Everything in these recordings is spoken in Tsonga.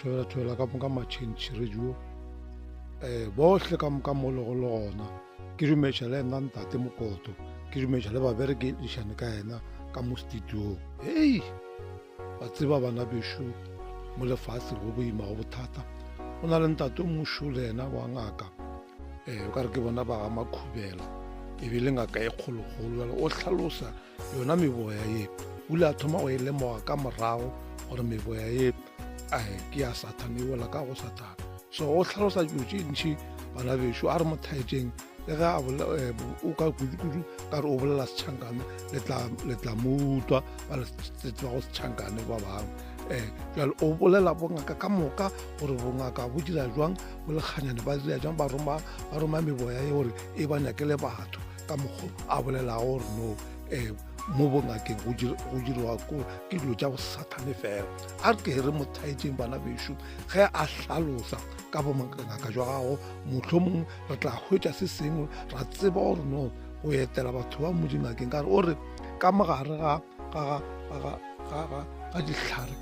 Thobela thobela ka moka matšhentšhi radio bohle ka moka mo lego le gona ke dumetša le nna ntate mokoto ke dumetša le baberekedišane ka yena ka mo studiong hei ba tseba bana bešo mo lefase go boima go bothata o na le ntate o mošo le yena wa ngaka um o ka re ke bona ba ga makhubela e be le ngaka e kgolokgolo jale o hlalosa yona meboya ye o ile a thoma go e lemoga ka morago gore meboya ye ke ya sathane e wela ka go sathane so o hlalosa dilo tše ntšhi bana bešo a re mo thaetšeng le ge a eh, o ka kudu-kudu ka re o bolela setšhankane le tla mo utlwa ba le tseba go setšhankane ba bangwe um jale o bolela bongaka ka moka gore bongaka bo dira jwang bo lekganyane ba dira jwang ba roma meboya ye gore e ba nyakele batho ka mokgo a bolelago gore no um mo bongakeng go diriwa ke dilo tša bosathane fela a re ke re mo thaetseng bana bešo ge a hlalosa ka bongaka jwa gago motlho mongwe re tla hwetša se sengwe ra tseba gore no go etela batho ba mo dingakeng ka re o re ka mogare ga ga dihlare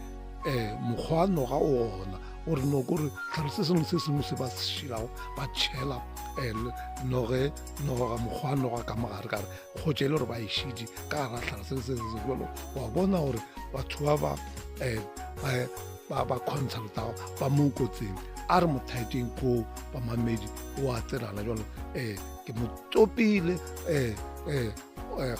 um mokgwa wa noga o gona o re no kore tlhare se sengwe se sengwe se ba se šilago ba tšhela um noge noga mokgwa wa noga ka mogare kare kgotse e le gore ba e šidi ka gara tlhare se se se jalo wa bona gore batho ba ba um ba ba consultago ba mo kotsing a re mothaeteng koo bamamedi o a tsenana jalo um ke mo topile um um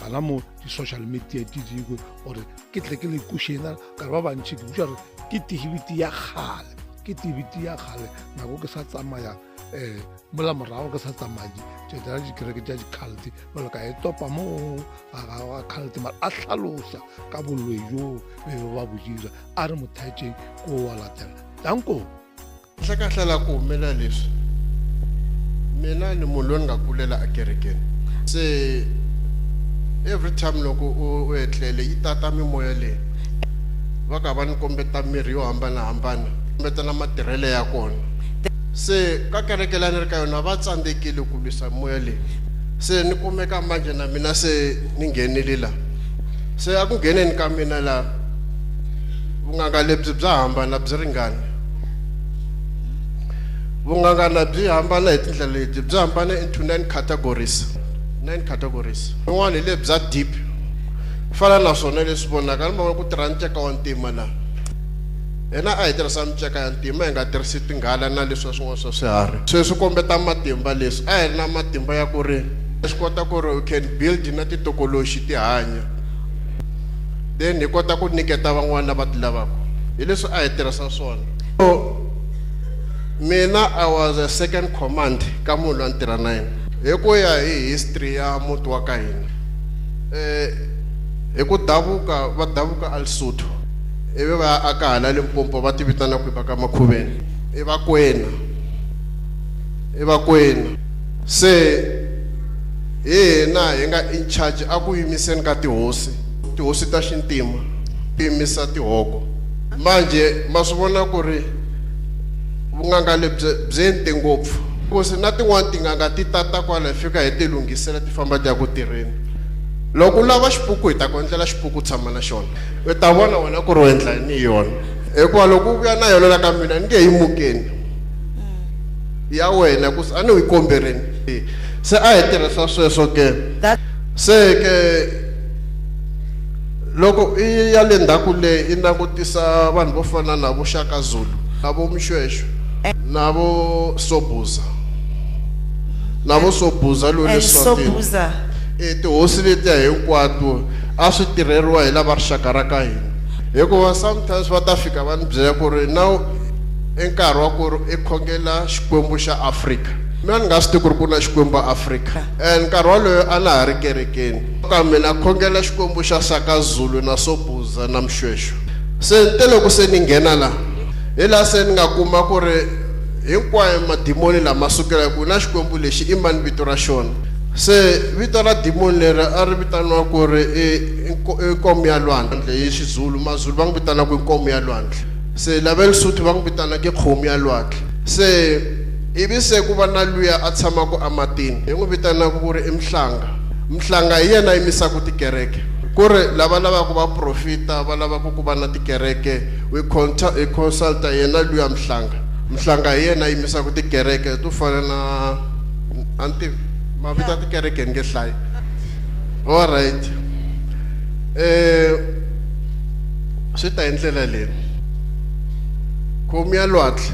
gana mo di-social media di dingwe gore ke tle ke le kušena ka re ba bantšhi ke utlwa gore ke tihibiti ya kgale ke tihibiti ya kgale nako ke sa tsamaya um mola morago ke sa tsamaya tsena dikereke tša dikhalte jalo ka e topa mo ga khalte mara a hlalosa ka boloi jo be ba bo dira a re mothaetšeng ko wa latela danko Kahlekahle la ku humelela leswi mina ni munhu loyi ni nga kulela ekerekeni se every time loko u u etlele yi tata mimoya leyi va ka va ni kombeta mirhi yo hambanahambana kombeta na matirhelo ya kona se ka kereke leyi a ni ri ka yona va tsandzekile ku lwisa moya leyi se ni kumeka manje na mina se ni nghenile la se a ku ngheneni ka mina la vun'anga lebyi bya hambana byi ringani vun'angana byi hambana hi tindlela leti byi hambana into nine categories nine categories yin'wana hi lebyi bya deep fana na swona leswi vonaka ni vona ku tirha nceka wa ntima laha hina a hi tirhisa miceka ya ntima hi nga tirhisi tinghala na leswiya swin'wana swa swiharhi se swi kombeta matimba leswi a hi ri na matimba ya ku ri swi kota ku ri we can build na titokoloxi ti hanya then hi kota ku nyiketa van'wana lava ti lavaka hi leswi a hi tirhisa swona so mina i was a second command ka munhu loyi a ni tirha na yena hi ku ya hi history ya muti wa ka hina um hi ku davuka va davuka a Lesotho ivi va ya aka hala Limpopo va ti vitana ku i va ka Makhuveni i Vakwena i Vakwena se hi hina hi nga in charge a ku yimiseni ka tihosi tihosi ta xintima ku yimisa tihoko manje ma swi vona ku ri vun'anga lebyi byi ente ngopfu ku se na tin'wani tin'anga ti tata kwala hi fika hi ti lunghisela ti famba ti ya ku tirheni loko u lava xipuku hi ta ku endlela xipuku tshama na xona u ta vona wena ku ri u endla yini hi yona hikuva loko u vuya na yona la ka mina ni nge yi mukeni ya wena ku a ni yi komberini se a hi tirhisa sweswo ke se ke loko i ya le ndzhaku le i langutisa vanhu vo fana na vo Shaka Zulu na vo Mshweshwe na vo Sobhuza na vo Sobhuza loyi le Swatini e tihosi letiya hinkwato a swi tirheriwa hi lava rixaka ra ka hina hikuva sometimes va ta fika va ni byela ku ri now i nkarhi wa ku ri i khongela xikwembu xa Afrika mina ni nga swi tivi ku ri ku na xikwembu Afrika and nkarhi waloyo a na ha ri kerekeni ka mina khongela xikwembu xa Shaka Zulu na Sobhuza na Mshweshwe se ni te loko se ni nghena la hi laha se ni nga kuma ku ri hinkwayo madimoni lama sukela ku na xikwembu lexi i mani vito ra xona se vito ra dimoni leri a ri vitaniwa ku ri i nkomu ya lwandle hi xizulu mazulu va n'wi vitana ku i nkomu ya lwandle se lava Lesotho va n'wi vitana ke kgomu ya lwandle se ivi se ku va na luya a tshamaka ematini hi n'wi vitanaka ku ri i mhlanga mhlanga hi yena a yimisaka tikereke Ku ri lava lavaka va profita va lavaka ku va na tikereke we hi consulta yena luya Mhlanga. Mhlanga hi yena a yimisaka tikereke to fana na a ni tivi mavito ya tikereke ni nge hlayi. All right. Swi ta hi ndlela leyi. Khomi ya lwandle.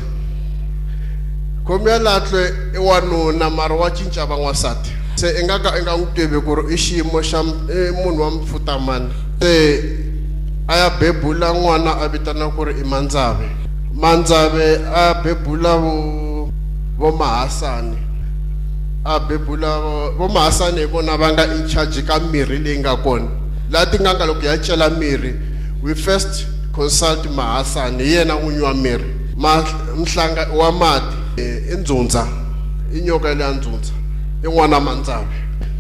Khomi ya lwandle i wanuna mara wa cinca van'wansati. Se i nga ka i nga n'wi tivi ku ri i xiyimo xa i munhu wa mufuta mani. Se a ya bebula n'wana a vitana ku ri i Mandzave. Mandzave a bebula vo Mahasani. A bebula vo Mahasani hi vona va nga in charge ka mirhi leyi nga kona. Laha tin'anga loko ya cela mirhi we first consult Mahasani hi yena n'winyi wa mirhi. Mhlanga i wa mati i ndzundza i nyoka liya ndzundza i n'wana Mandzave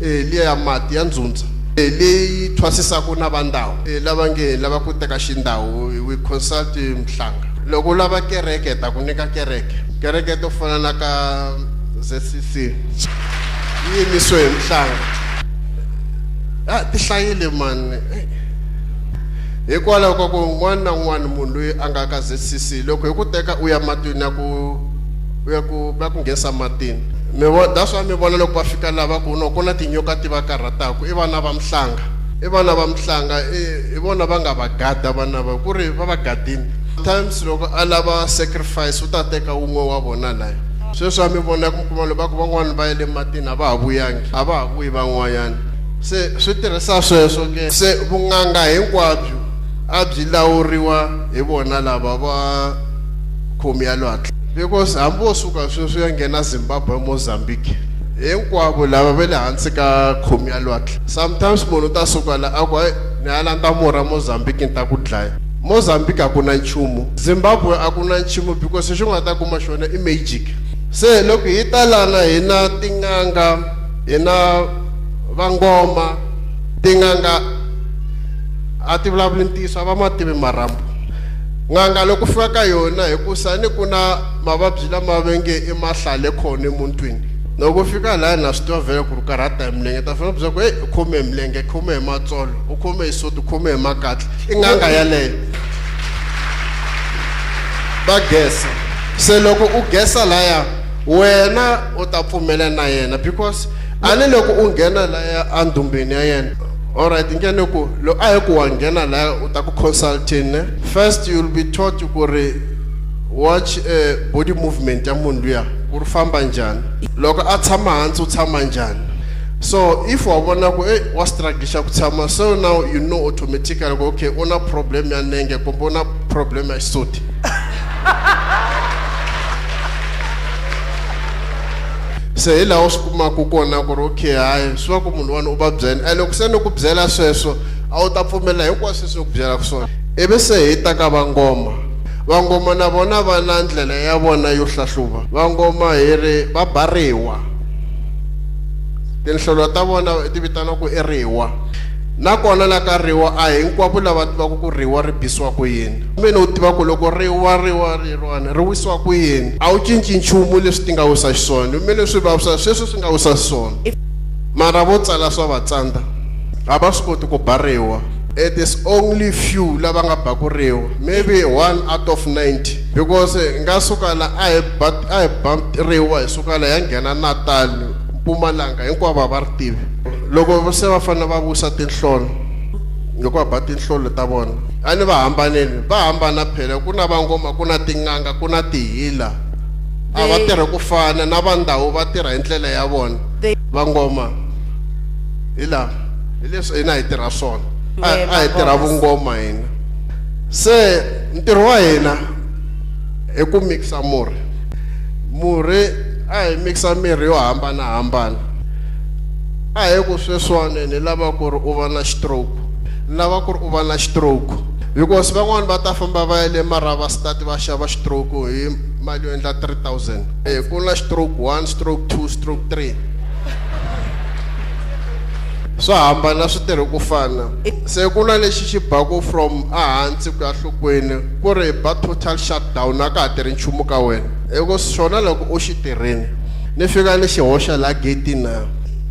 liya ya mati ya ndzundza leyi thwasisaka na va ndhawu lava nge lava ku teka xindhawu we consult Mhlanga. Loko u lava kereke hi ta ku nyika kereke kereke to fana na ka ZCC yi yimisiwe hi Mhlanga. A ti hlayile mani hikwalaho ka ku un'wana na un'wana munhu loyi a nga ka ZCC loko hi ku teka u ya matini ya ku u ya ku va ku nghenisa matini mi vona that's why mi vona loko va fika lava ku no ku na tinyoka ti va karhataka i vana va Mhlanga i vana va Mhlanga i vona va nga va gada vana va ku ri va va gadini. Times loko a lava sacrifice u ta teka wun'we wa vona laya sweswi a mi vona ku kuma loko va ku van'wani va ya le matini a va ha vuyangi a va ha vuyi van'wanyana se swi tirhisa sweswo ke se vun'anga hinkwabyo a byi lawuriwa hi vona lava va khomi ya lwandle because hambi wo suka sweswi ya nghena Zimbabwe Mozambique hinkwavo lava va le hansi ka khomi ya lwandle sometimes munhu u ta suka la a ku hayi ni ya landza murha Mozambique ni ta ku dlaya Mozambique a ku na nchumu Zimbabwe a ku na nchumu because lexi u nga ta kuma xona i magic se loko hi ta lana hi na tin'anga hi na vangoma tin'anga a ti vulavuli ntiyiso a va ma tivi marhambu n'anga loko fika ka yona hikusa ni ku na mavabyi lama va nge i mahlale khona emuntwini loko fika laya na swi tiva vhele ku ri karhata hi milenge ta fanele byela ku hey u khome hi milenge khome hi matsolo u khome hi soti u khome hi makatla i n'anga yaleyo va gesa se loko u gesa laya wena u ta pfumela na yena because a ni loko u nghena laya endumbeni ya yena alright nghene ku lo a hi ku wa nghena laya u ta ku consulting ne first you'll be taught ku ri watch body movement ya munhu luya ku ri famba njhani loko a tshama hansi u tshama njhani so if wa vona ku ey wa strugglisha ku tshama so now you know automatically ku okay u na problem ya nenge kumbe u na problem ya xisuti se hi laha u swi kumaka kona ku ri okay hayi swi va ku munhu wani u vabyeni and loko se ni ku byela sweswo a wu ta pfumela hinkwaswo leswi ni ku byelaka swona ivi se hi ta ka vangoma vangoma na vona va na ndlela ya vona yo hlahluva vangoma hi ri va bariwa tinhlolo ta vona ti vitaniwa ku i riwa nakona la ka riwa a hinkwavo lava tivaka ku riwa ri bisiwa ku yini mina u tiva ku loko riwa riwa ririwani ri wisiwa ku yini a wu cinci nchumu leswi ti nga wisa xiswona mina swi vavisa sweswi swi nga wisa xiswona mara vo tsala swa va tsandza a va swi koti ku bariwa it is only few lava nga bakuriwa maybe 1 out of 90 because nga suka la a hi ba a hi ba riwa hi suka la ya nghena Natal Mpumalanga hinkwavo a va ri tivi loko se va fanele va vusa tinhlolo loko va ba tinhlolo ta vona a ni va hambanile va hambana phela ku na vangoma ku na tin'anga ku na tihila a va tirhi ku fana na va ndhawu va tirha hi ndlela ya vona vangoma hi laha hi leswi hina hi tirha swona a hi tirha vungoma hina se ntirho wa hina hi ku mixa murhi murhi a hi mixa mirhi yo hambanahambana a hi ku sweswiwani ni lava ku ri u va na stroke ni lava ku ri u va na stroke because van'wani va ta famba va ya le Marabastad va xava stroke hi mali yo endla 3000 e ku na stroke 1 stroke 2 stroke 3 swa hambana swi tirhi ku fana se ku na lexi xi baku from ehansi ku ya nhlokweni ku ri ba total shutdown a ka ha tirhi nchumu ka wena hi ku xona loko u xi tirhini ni fika ni xi hoxa la gate na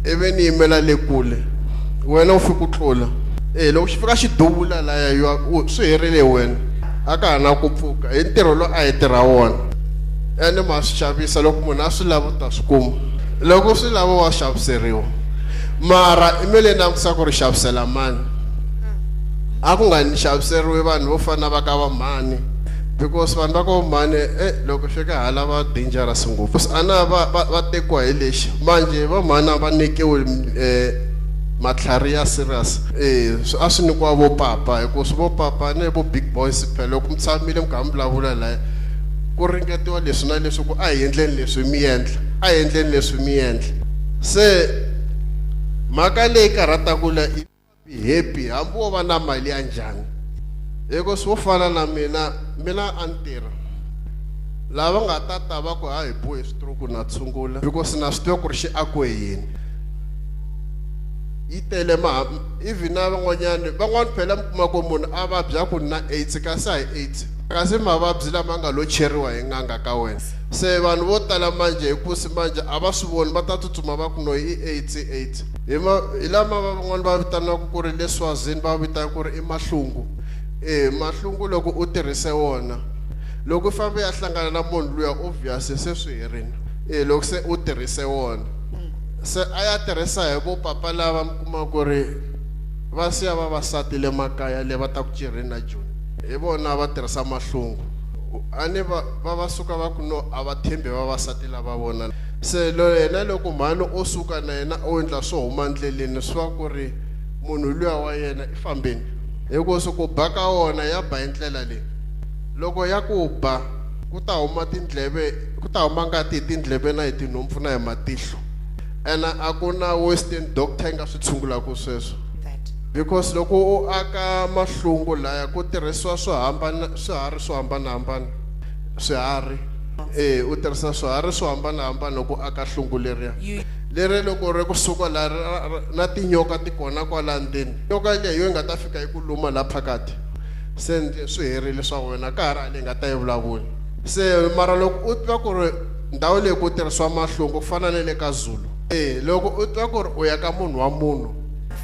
ivi ni yimela le kule wena u fika u tlula Loko xi fika xi duvula laya swi herile wena a ka ha na ku pfuka hi ntirho lowu a hi tirha wona ene ma swi xavisa loko munhu a swi lava u ta swi kuma loko swi lava wa xaviseriwa mara i mele langutisa ku ri xavisela mani a ku nga ni xaviseriwi vanhu vo fana va ka va mhani because vanhu va ka va mhani loko fika hala va dangerous ngopfu ana va tekiwa hi lexi manje va mhani a va nyikiwi matlhari ya serious a swi nyikiwa vo papa hikuva vo papa ni vo big boys phela loko mi tshamile mi kha mi vulavula laya ku ringetiwa leswi na leswi ku a hi endleni leswi mi endla a hi endleni leswi mi endla se mhaka leyi karhataka la i happy hambi wo va na mali ya njhani hikuva swo fana na mina a ni tirha lava nga ta ta va ku ha hi bohe stroke na tshungula because na swi tiva ku ri xi akiwe yini yi tele ma even na van'wanyani van'wani phela mi kuma ku munhu a vabya ku na AIDS kasi a hi AIDS kasi mavabyi lama nga lo cheriwa hi n'anga ka wena se vanhu vo tala manje hikusi manje a va swi voni va ta tsutsuma va ku no i AIDS AIDS hi lama van'wani va vitanaka ku ri le Swazini va vitana ku ri i mahlungu mahlungu loko u tirhise wona loko u fambe ya hlangana na munhu luya obvious se swi herini loko se u tirhise wona se a ya tirhisa hi vo papa lava mi kuma ku ri va siya vavasati le makaya le va ta ku cirheni na Joni hi vona va tirhisa mahlungu a ni va suka va ku no a va tshembi vavasati lava vona se lo yena loko mhani o suka na yena o endla swo huma ndleleni swi va ku ri munhu luya wa yena i fambeni hikuva ku ba ka wona ya ba hi ndlela leyi loko ya ku ba ku ta huma tindleve ku ta huma ngati hi tindleve na hi tinhompfu na hi matihlo ene a ku na western doctor yi nga swi tshungulaka sweswo because loko u aka mahlungu laya ku tirhisiwa swo hambana swiharhi swo hambanahambana swiharhi u tirhisa swiharhi swo hambanahambana loko aka hlungu leriya leri loko ri kusuka la na tinyoka ti kona kwala ndzeni nyoka leyi yo yi nga ta fika yi ku luma la phakathi se swi herile swa wena ka ha ri a leyi nga ta yi vulavula se mara loko u twa ku ri ndhawu leyi ku tirhisiwa mahlungu ku fana na le ka Zulu loko u twa ku ri u ya ka munhu wa munhu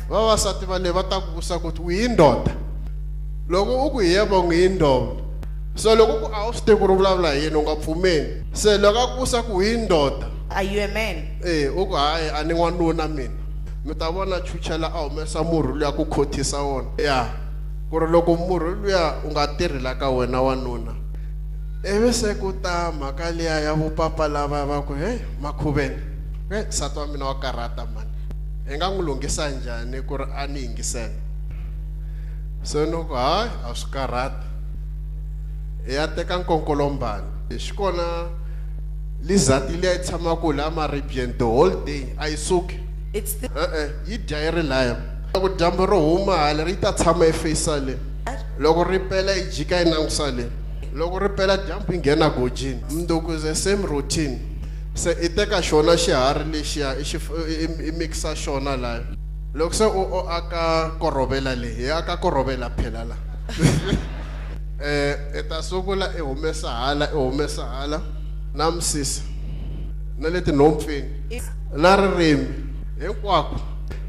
vavasati va le va ta ku vutisa ku u yi ndoda loko u ku yebo ngi yindoda so loko ku a wu swi tivi ku ri vulavula hi yini u nga pfumeli se loko a ku vutisa ku u yi ndoda Are you a man? U ku hayi a ni n'wanuna mina mi ta vona chuchela a humesa murhi luya ku khothisa wona ya ku ri loko murhi luya u nga tirhi la ka wena wanuna ivi se ku ta mhaka liya ya vopapa lava va ku hey makhuveni nsati wa mina wa karhata mani hi nga n'wi lunghisa njhani ku ri a ni yingisela se ni ku hayi a swi karhati hi ya teka nkonkolombani hi xikona lizati liya yi tshamaka laha maribyeni the whole day a yi suki yi dya yi ri laya loko dyambu ri huma hala ri ta tshama efeyisa le loko ri pela yi jika yi langusa le loko ri pela dyambu yi nghena gojini mundzuku is the same routine se i teka xona xiharhi lexiya i mixa xona laya loko se u aka korovela leyi hi aka korovela phela la i ta sungula i humesa hala na misisi na le tinhompfini na ririmi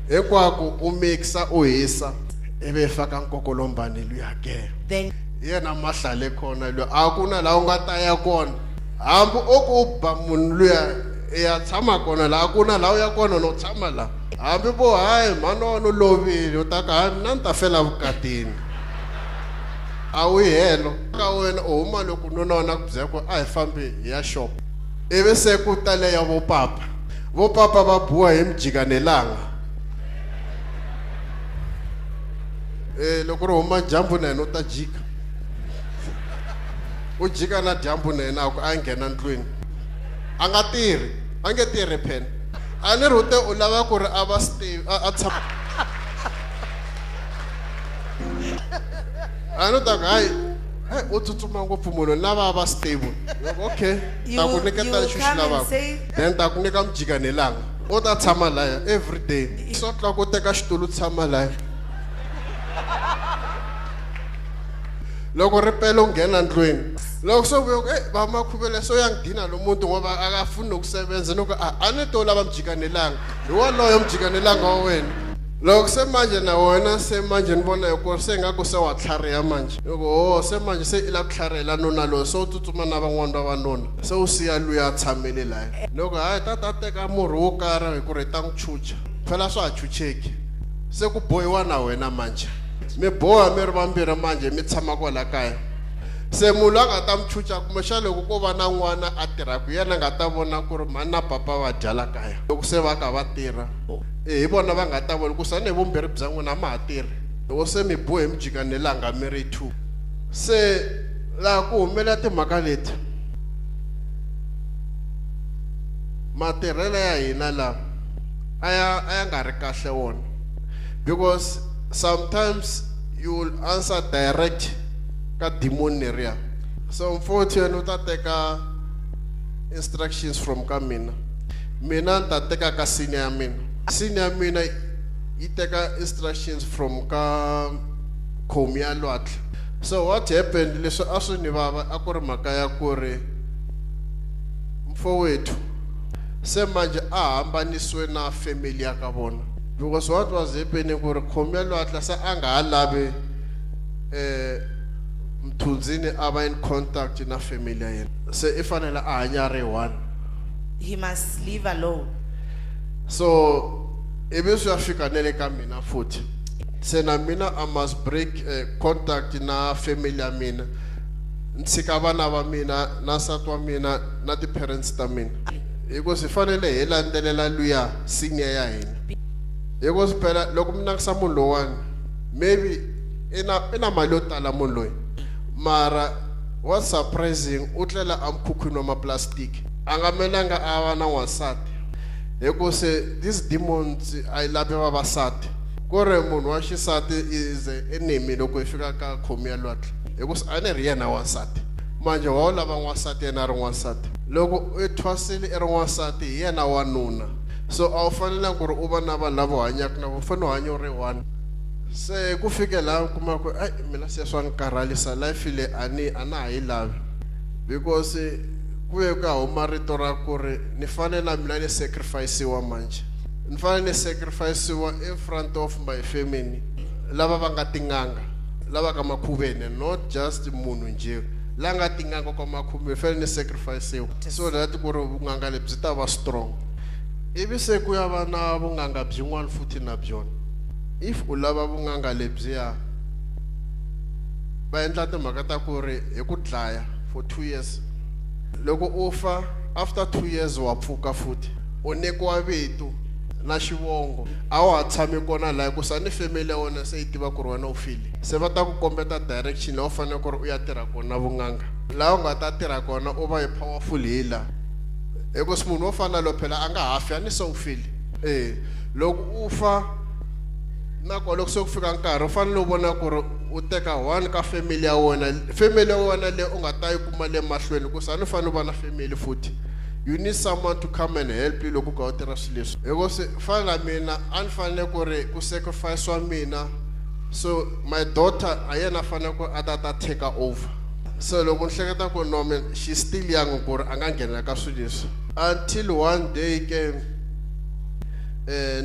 hinkwako u mixa u hisa ivi faka nkokolombani luya ke yena mahlale khona luya a ku na laha u nga ta ya kona hambi o ku ba munhu luya ya tshama kona laha ku na laha u ya kona no tshama laha hambi vo hayi mhani wa wena u lovile u ta ku hayi mina ni ta fela vukatini a wu helo ka wena u huma loko nuna wa na ku byela ku a hi fambi hi ya shop ivi se ku ta leya vopapa vopapa va buwa hi mijikanelanga loko ri huma dyambu na yena u ta jika u jika na dyambu na yena a ku a nghena ndlwini a nga tirhi a nge tirhi phela a ni ri u te u lava ku ri a va a tshama a ni ta ku hayi u tsutsuma ngopfu munhu lava va stable okay ta ku nyiketa lexi xi lavaka then ta ku nyika mijikanelanga u ta tshama laya every day swo tla ku teka xitulu tshama laya loko ri pela u nghena ndlwini loko se vuya ku va makhuvele so ya ngidina lo muntu ngoba akafuni nokusebenza ni ku a ni to lava mijikanelanga hi woloyo mijikanelanga wa wena. Loko se manje na wena se manje ni vona hi ku se nga ku se wa tlhariha manje loko se manje se i la ku tlharihela nuna loyi se u tsutsuma na van'wana vavanuna se u siya luya a tshamile laya loko hayi ta teka murhi wo karhi hi ku ri ta n'wi chucha phela swa ha chucheki se ku bohiwa na wena manje mi boha mi ri vambirhi manje mi tshama kwala kaya se munhu a nga ta mi chucha kumbexana loko ko va na n'wana a tirhaka yena a nga ta vona ku ri mhani na papa va dya la kaya loko se va ka va tirha hi vona va nga ta vona ku sani hi vumbirhi bya n'wina a ma ha tirhi loko se mi bohe mi jika ni langa mi ri 2 se laha ku humelela timhaka leti matirhelo ya hina la a ya nga ri kahle wona because sometimes you will answer direct ka demon leriya so mfowethu yena u ta teka instructions from ka mina mina ni ta teka ka senior ya mina senior ya mina yi teka instructions from ka khomi ya lwandle so what happened leswi a swi ni vava a ku ri mhaka ya ku ri mfowethu se manje a hambanisiwe na family ya ka vona because what was happening ku ri khomi ya lwandle se a nga ha lavi Mthunzini a va in contact na family ya yena se i fanele a hanya ri one He must live alone. So ivi swi ya fika na le ka mina futhi se na mina I must break contact na family ya mina ni tshika vana va mina na nsati wa mina na ti-parents ta mina hikuva hi fanele hi landzelela luya senior ya hina hikuva phela loko mi langutisa munhu lowani maybe i na mali yo tala munhu loyi mara what's surprising u tlela emukhukhwini wa maplastic a nga melanga a va na n'wansati hikuva se these demons a yi lavi vavasati ku ri munhu wa xisati is enemy loko hi fika ka khomi ya lwandle hikuva a ni ri yena wansati manje wa wu lava n'wansati yena a ri n'wansati loko i thwasile i ri n'wansati hi yena wanuna so a wu fanelanga ku ri u va na vanhu lava u hanyaka na vona u fanele u hanya u ri one se ku fike laha u kuma ku ai mina se swa ni karhalisa life leyi a na ha yi lavi because ku ve ka huma rito ra ku ri ni fanele na mina ni sacrifice-iwa manje ni fanele ni sacrifice-iwa in front of my family lava va nga tin'anga lava ka makhuveni not just munhu njhe la nga tin'anga ka makhuveni fanele ni sacrifice-iwa so that ku ri vun'anga lebyi ta va strong ivi se ku ya va na vun'anga byin'wana futhi na byona if u lava vun'anga lebyiya va endla timhaka ta ku ri hi ku dlaya for 2 years loko u fa after 2 years wa pfuka futhi u nyikiwa vito na xivongo a wa ha tshami kona laha hikusa ni family ya wena se yi tiva ku ri wena u file se va ta ku kombeta direction laha u fanele ku ri u ya tirha kona vun'anga laha u nga ta tirha kona u va yi powerful healer hikusa munhu wo fana na lo phela a nga ha fi a ni se u file loko u fa na ko loko se ku fika nkarhi u fanele u vona ku ri u teka one ka family ya wena family ya wena leyi u nga ta yi kuma le mahlweni hikusa a ni fanele u va na family futhi you need someone to come and help you loko u kha u tirha swilo leswi hikusa fana na mina a ni fanele ku ri ku sacrifice wa mina so my daughter a yena fanele ku a ta take over so loko ni hleketa ku no man she's still young ku ri a nga nghena ka swilo leswi until one day ke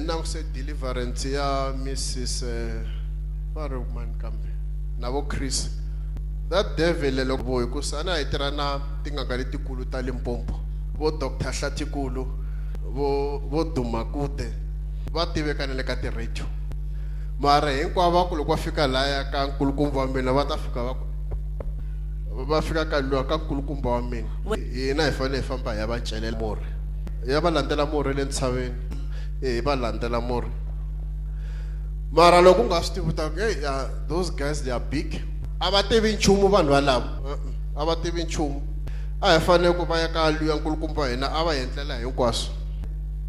nanguse deliverance ya Mrs. Va ri mani kambe na vo Chris that devil loko vo hikusa a na hi tirha na tin'anga letikulu ta Limpopo vo Dr. Hlatikulu vo Dumakude va tiveka na le ka ti-radio mara hinkwavo va ku loko va fika laya ka nkulukumba wa mina va ta fika va ku va fika ka luwa ka nkulukumba wa mina hina hi fanele hi famba hi ya va celela murhi ya va landzela murhi le ntshaveni hi va landzela murhi mara loko u nga swi tivi ta ku hey those guys they are big a va tivi nchumu vanhu valavo a va tivi nchumu a hi fanele ku va ya ka luya nkulukumba wa hina a va hi endlela hinkwaswo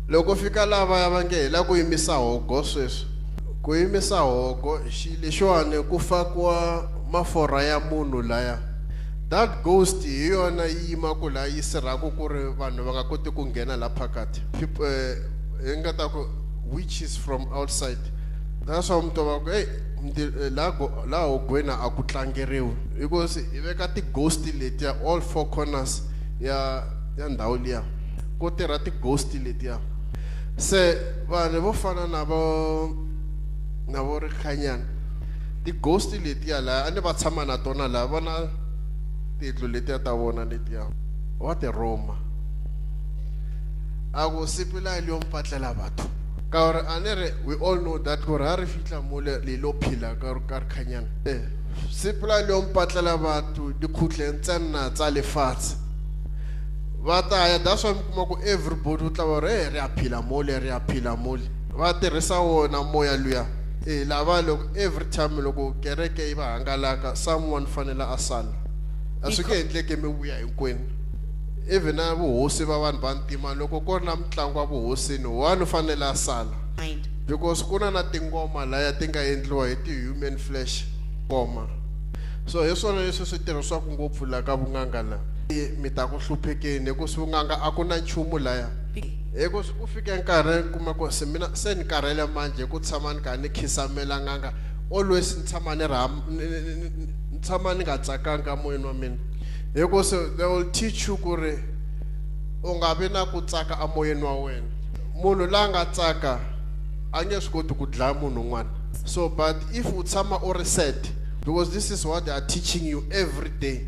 loko fika laha va ya va nge hi lava ku yimisa hogo sweswi ku yimisa hogo xi lexiwani ku fakiwa mafurha ya munhu laya that ghost hi yona yi yimaka laha yi sirhaka ku ri vanhu va nga koti ku nghena laha phakathi hi nga ta ku witches from outside that's why mi twa va ku hey laha hogweni a ku tlangeriwi because hi veka ti-ghost letiya all four corners ya ndhawu liya ku tirha ti-ghost letiya se vanhu vo fana na vo Na vo Rikhanyana. Ti-ghost letiya laha a ni va tshama na tona laha vona tiyindlu letiya ta vona letiya wa ti rhuma. A ku sepela le yo mpatlela batho. Ka gore a ne re we all know that gore ha re fihla mo le lo phela ka Rikhanyana. Sepela le yo mpatlela batho dikhutleng tsa nna tsa lefatshe. Va ta ya, that's why mi kuma ku everybody u tla va re re a phila mole, re a phila mole. Va tirhisa wona moya luya. Lava loko every time loko kereke yi va hangalaka someone fanele a sala. A swi nge endleki mi vuya hinkwenu. Even na vuhosi va vanhu va ntima loko ku ri na mitlangu wa vuhosini one u fanele a sala. Because ku na na tingoma laya ti nga endliwa hi ti-human flesh ngoma. So hi swona leswi swi tirhisiwaka ngopfu laha ka vun'anga laha. Mi ta ku hluphekeni hi ku swi vun'anga a ku na nchumu laya. Hi ku ku fike nkarhi kuma ku se mina se ni karhele manje ku tshama ni karhi ni khisamela n'anga always ni tshama ni ni tshama ni nga tsakanga moyeni wa mina. Hi ku se they will teach you ku ri u nga vi na ku tsaka emoyeni wa wena. Munhu la nga tsaka a nge swi koti ku dlaya munhu un'wana. So but if u tshama u ri sad, because this is what they are teaching you every day.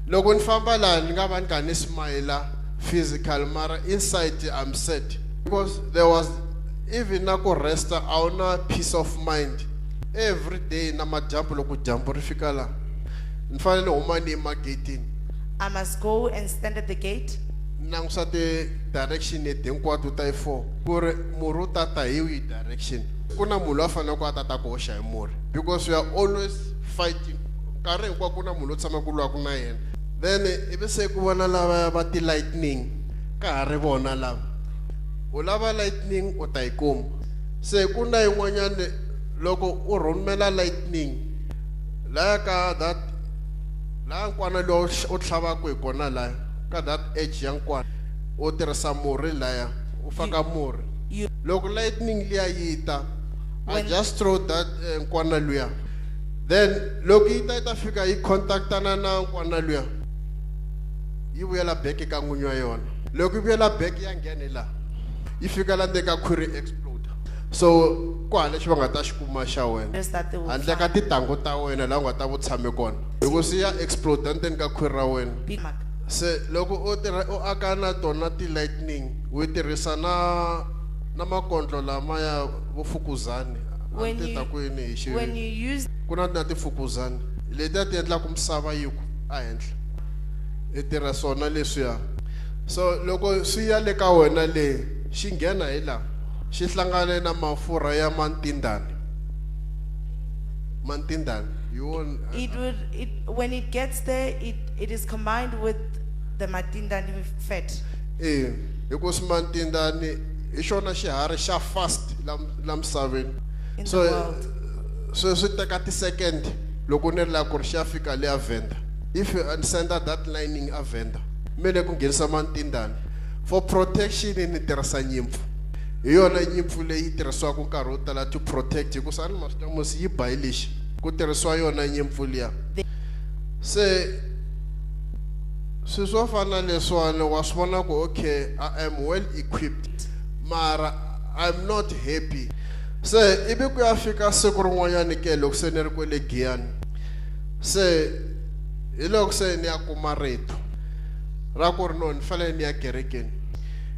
Loko ni famba laha ni nga va ni karhi ni smile physical mara inside I'm sad. Because there was even na ku resta a wu na peace of mind. Every day na madyambu loko dyambu ri fika laha ni fanele huma ni yima gate-ini. I must go and stand at the gate. Langusa ti direction leti hinkwato ta yi 4 ku ri murhi wu ta ta hi wihi direction. Ku na munhu loyi a faneleke a ta ta ku hoxa hi murhi because we are always fighting. Nkarhi hinkwawo ku na munhu loyi tshamaka ku lwaka na yena. Then ivi se ku vona lava va ti-lightning ka ha ri vona lava. U lava lightning u ta yi kuma. Se ku na yin'wanyani loko u rhumela lightning laya ka that laha nkwana lowu u tlhavaka hi kona laya ka that edge ya nkwana u tirhisa murhi laya u faka murhi. Loko lightning liya yi ta I just throw that nkwana luya. Then loko yi ta yi ta fika yi contactana na nkwana luya yi vuyela back ka n'winyi wa yona. Loko yi vuyela back ya nghena la yi fika la ndzeni ka khwiri explode. So ku hala lexi va nga ta xi kuma xa wena handle ka tintangu ta wena laha u nga ta vu tshame kona hi ku swi ya explode ndzeni ka khwiri ra wena. Se loko u tirha u aka na tona ti-lightning u yi tirhisa na makondlo lama ya vufukuzani. When you use ku na tifukuzani letiya ti endlaka misava yi ku ehenhla i tirha swona leswiya. So loko swi ya le ka wena le xi nghena hi laha xi hlangane na mafurha ya mantindani. Mantindani it when it gets there it is combined with the matindani fat. Hi ku mantindani hi xona xiharhi xa fast la misaveni. So so swi teka ti-second loko ni ri laha ku ri xi ya fika le a Venda. If you send that lining a Venda mi le ku nghenisa mantindani for protection ni tirhisa nyimpfu. Hi yona nyimpfu leyi tirhisiwaka nkarhi wo tala to protect hi ku sani maswi yi ba hi lexi ku tirhisiwa yona nyimpfu liya. Se swi swo fana leswiwani wa swi vona ku okay I am well equipped mara I'm not happy. Se ivi ku ya fika siku rin'wanyani ke loko se ni ri kwele Giyani se hi loko se ni ya kuma rito ra ku ri no ni fanele ni ya kerekeni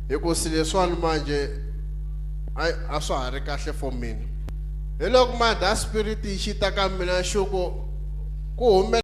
hi ku si leswiwani manje a swa ha ri kahle for mina. Hi loko ma that spirit yi xi ta ka mina xi ku ku hume